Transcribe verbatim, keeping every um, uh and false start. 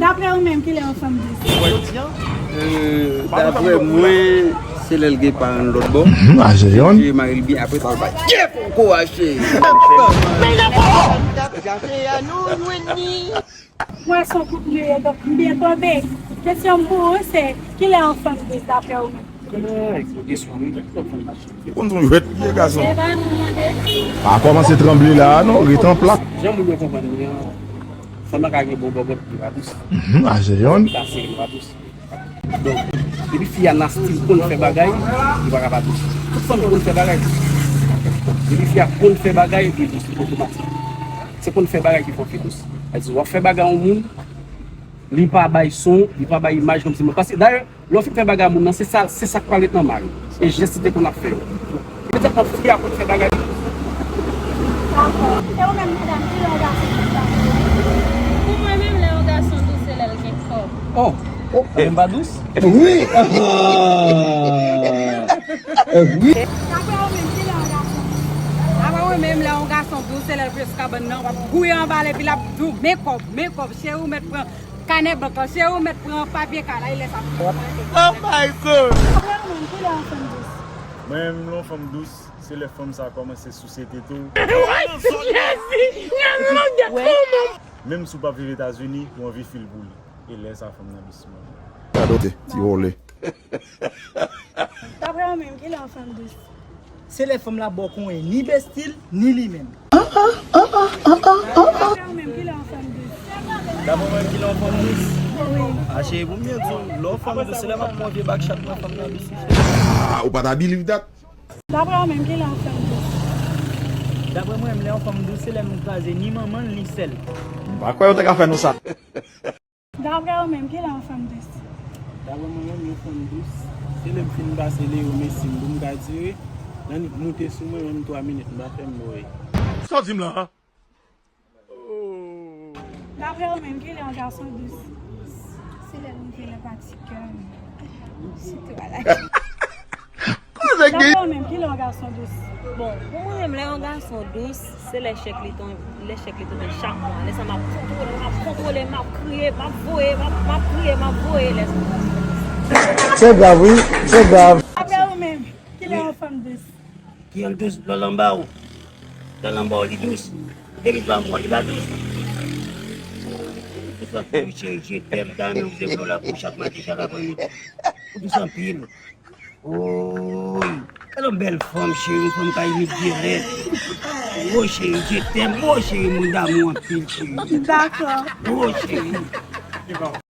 Daprè ou menm, kilè yon fanm dous? Euh, daprè mwen, se lè l gen paran l lòt bò. Mhm, a se yonn. Li mari l byen, apre sa l bay. Ye poko achte. Sa se a nou jwenn ni. Mwen se yon koup li ye, donk m byen tonbe. Kesyon m pou ou se, kilè yon fanm dous daprè ou menm? Ou konn son jwèt, ye gason. Pa kòmanse tranble la a non, ret an plat. Jan moun yo konprann li an, fanm nan ka gen bon bòbòt li pa dous. Mhm, a se yonn. Li pa sere, li pa dous. Donk, depi fi a nan stil konn fè bagay, li pa ka pa dous. Tout fanm ki konn fè bagay. Depi fi a konn fè bagay, li dous, li otomatik. Se konn fè bagay ki fè w fi dous. Sa di, w ap fè bagay yon moun, li pa bay son, li pa bay imaj kòmsi moun. Paske dayè, lè w fin fè bagay moun nan, se sa, se sa k pral ret nan may. E jès li te konn ap fè yo. Petèt nan fi a konn fè bagay. Dakò. E ou menm medam, kilè yon gason dous? Pou mwen menm, lè yon gason dous, se lè l gen kòb. Oh, oh, menm pa dous? Daprè ou menm, kilè yon gason dous? Daprè mwen menm, lè yon gason dous, se lè l pran kabann nan, w ap gouye anba l epi l ap di w, men kòb, men kòb, cheri, ou mèt pran kanè bank lan, cheri, ou mèt pran papye kay la, e lè sa. Oh my God! Daprè ou menm, kilè yon fanm dous? Mwen menm, lè yon fanm dous, se lè fanm sa kòmanse souse tete w. Menm si w p ap viv Etazini, ou anvi fil pou li. E lè sa fanm nan dous manje. Gade ti vòlè. Daprè ou menm, kilè yon fanm dous? Se lè fanm la ba w konyen ni bestil, ni li menm. Daprè ou menm, kilè yon fanm dous? Daprè mwen, kilè yon fanm dous? Wi. A cheri, pou m byen di w, lè yon fanm dous, se lè m ap pran vye bak chat mwen, fanm nan dous. Ah, ou pa ta believe that? Daprè ou menm, kilè yon fanm dous? Daprè mwen, lè yon fanm dous, se lè nou kraze ni manman l, ni sè l. M pa kwè yo te ka fè nou sa. Daprè ou menm, kilè yon fanm dous? Daprè mwen menm, yon fanm dous, se lè m fin pase Leo Messi m pou m ka dire, nan nit moute sou mwen, menm twa minit m pa fè m noye. Sa w di m la a? Daprè ou menm, kilè yon gason dous? Se lè l rive nan pati kè m. Sitou a la. Daprè ou menm, kilè yon gason dous? Bon, pou mwen menm, lè yon gason dous, se lè chèk li ton, lè chèk li tonbe chak mwa. Lè sa m ap kontwole, m ap kontwole, m ap kriye, m ap voye, m ap, m ap kriye, m ap voye lè sa. Se grav, wi, se grav. Daprè ou menm, kilè yon fanm dous? Ki yon dous lòl anba w. Lòl anba w li dous. Depi pa mò li pa dous. Ou dous anpil wi cheri, je t'aime, ta renmen ou se flò la pou chak maten, chak apremidi. Ou dous anpil. Woy. Gade yon bèl fanm cheri, yon fanm ka imite rèv. Wo cheri, je t'aime, wo cheri, mon d'amour anpil cheri. Dakò. Wo cheri.